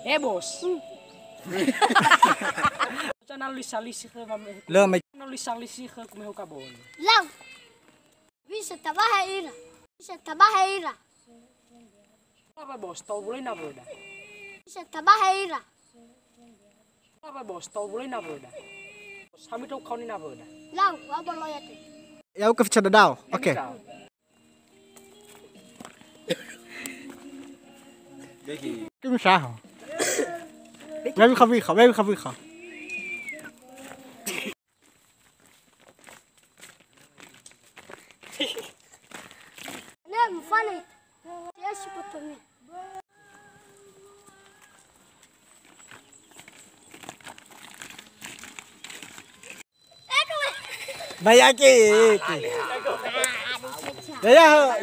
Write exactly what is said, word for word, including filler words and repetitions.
He, Bos. Sana lisa-lisi khö mame. Lö mai. Sana lisa-lisi khö kumehu kaboni. Lau. Bisa tabahe ira. Bisa tabahe ira. Apa, Bos? Tau bulai na beda. Bisa tabahe ira. Apa, Bos? Tau bulai na beda. Bos, hami tau kaoni na beda. Lau, wa bolo ya tu. Ya, oke, ficha dadao. Oke. Kim saho. Wewe khawi kha, wewe khawi kha. Ne mfane. Ya si potongnya. Bayake. Ya, ya.